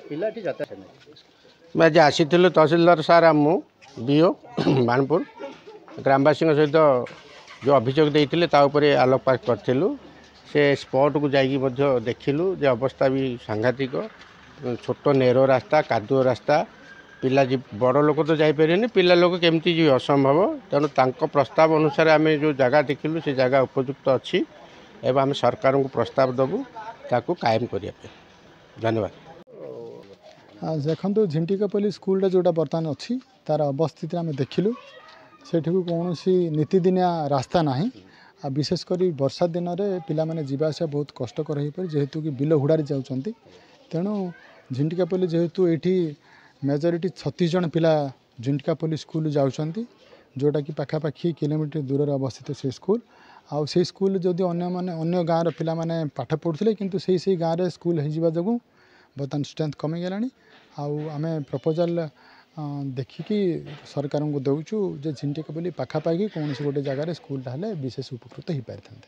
ପିଲାଟି ଯାତାୟାତ ନାହିଁ। ଆମେ ଆଜି ଆସିଥିଲୁ, ତହସିଲଦାର ସାର୍ ଆଉ ମୁଁ, ବିଓ ବାଣପୁର, ଗ୍ରାମବାସୀଙ୍କ ସହିତ ଯେଉଁ ଅଭିଯୋଗ ଦେଇଥିଲେ ତା ଉପରେ ଆଲୋକପାତ କରିଥିଲୁ। ସେ ସ୍ପଟ୍କୁ ଯାଇକି ମଧ୍ୟ ଦେଖିଲୁ ଯେ ଅବସ୍ଥା ବି ସାଂଘାତିକ। ଛୋଟ ନେରୋ ରାସ୍ତା, କାଦୁଅ ରାସ୍ତା। ପିଲା ବଡ଼ ଲୋକ ତ ଯାଇପାରିବେନି, ପିଲା ଲୋକ କେମିତି ଯିବେ, ଅସମ୍ଭବ। ତେଣୁ ତାଙ୍କ ପ୍ରସ୍ତାବ ଅନୁସାରେ ଆମେ ଯେଉଁ ଜାଗା ଦେଖିଲୁ ସେ ଜାଗା ଉପଯୁକ୍ତ ଅଛି ଏବଂ ଆମେ ସରକାରଙ୍କୁ ପ୍ରସ୍ତାବ ଦେବୁ ତାକୁ କାୟମ କରିବା ପାଇଁ। ଧନ୍ୟବାଦ। ଦେଖନ୍ତୁ, ଝିଣ୍ଟିକାପଲ୍ଲୀ ସ୍କୁଲଟା ଯେଉଁଟା ବର୍ତ୍ତମାନ ଅଛି, ତା'ର ଅବସ୍ଥିତି ଆମେ ଦେଖିଲୁ। ସେଠିକୁ କୌଣସି ନିତିଦିନିଆ ରାସ୍ତା ନାହିଁ, ଆଉ ବିଶେଷ କରି ବର୍ଷା ଦିନରେ ପିଲାମାନେ ଯିବା ଆସିବା ବହୁତ କଷ୍ଟକର ହୋଇପାରେ, ଯେହେତୁ କି ବିଲ ହୁଡ଼ାରେ ଯାଉଛନ୍ତି। ତେଣୁ ଝିଣ୍ଟିକାପଲ୍ଲୀ ଯେହେତୁ ଏଇଠି ମେଜରିଟି 36 ଜଣ ପିଲା ଝିଣ୍ଟିକାପଲ୍ଲୀ ସ୍କୁଲ ଯାଉଛନ୍ତି, ଯେଉଁଟାକି ପାଖାପାଖି କିଲୋମିଟର ଦୂରରେ ଅବସ୍ଥିତ ସେ ସ୍କୁଲ। ଆଉ ସେଇ ସ୍କୁଲ ଯଦି ଅନ୍ୟମାନେ ଅନ୍ୟ ଗାଁର ପିଲାମାନେ ପାଠ ପଢ଼ୁଥିଲେ, କିନ୍ତୁ ସେଇ ସେଇ ଗାଁରେ ସ୍କୁଲ ହେଇଯିବା ଯୋଗୁଁ ବର୍ତ୍ତମାନ ଷ୍ଟ୍ରେନ୍ଥ କମିଗଲାଣି। ଆଉ ଆମେ ପ୍ରପୋଜାଲ୍ ଦେଖିକି ସରକାରଙ୍କୁ ଦେଉଛୁ ଯେ ଝିଣ୍ଟିକାପଲ୍ଲୀ ପାଖାପାଖି କୌଣସି ଗୋଟେ ଜାଗାରେ ସ୍କୁଲଟା ହେଲେ ବିଶେଷ ଉପକୃତ ହେଇପାରିଥାନ୍ତେ।